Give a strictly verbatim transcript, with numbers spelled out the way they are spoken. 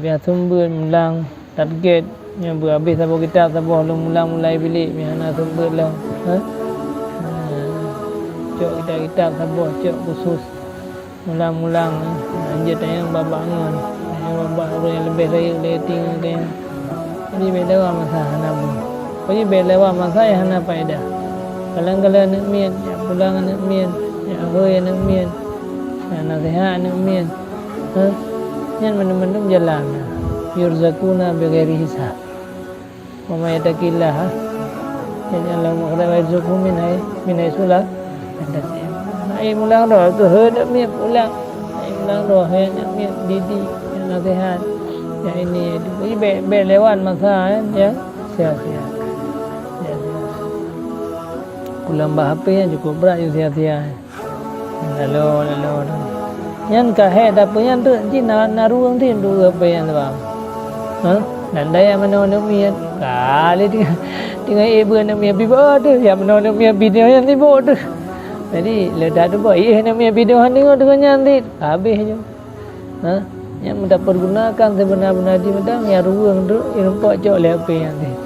Biasa seumeubeuet mulang target nyoe beu habéh saboh kitab saboh lôn mulang mulai bilék meuhana seumeubeuet lom. Ha? Ha. Cok kitab-kitab saboh cok khusus. Mulang-mulang, ha, jeuet tanyong bak-bak ngon. Tanyong bak-bak ureuëng nyang leubeh rayeuk lé tinga tanyong. Jadi bék lewat masa hana bu. Jadi bék lewat masa nyang hana faedah. Kalon-kalon aneuëk miet, jak pulang aneuëk miet, jak hôi aneuëk miet, jak naseuhat aneuëk miet. Ha? Nyan mandum-mandum jalan. Yurzaquna bighairi hisab. Wa may yattaqillaha yaj'al lahu makhraja wa yarzuqhu min hai-, min haitsu la yahtasib. Hai mulang droe, keuhai aneuëk miet pulang. Hai mulang droe, hai aneuëk miet didik, jak naseuhat. Jak ini, jak itu. Jadi bék, bék lewat masa, eh, nyang sia-sia. Sia-sia. Pulang bak H P nyan cukup brat, nyang sia-sia. Lalu, lalu, lalu. Nyan ka hék, tapi nyan tu jih na, na ruweueng tin tu H P nyan tu, bang. Ha? Dan daya meunoe aneuëk miet. Kali tinggai, tinggai ié beuet aneuëk miet pih boh tu. Ya meunoe aneuëk miet pih nyan sibuk tu. Jadi, le that tu boh, ié aneuëk miet pih nyan deungoe nyan cit. Habéh ju. Ha? Nyan meutapeurgunakan sibeuna-beuna jih meudan, nyang ruweueng tu, irumpok cok lé H P nyan cit.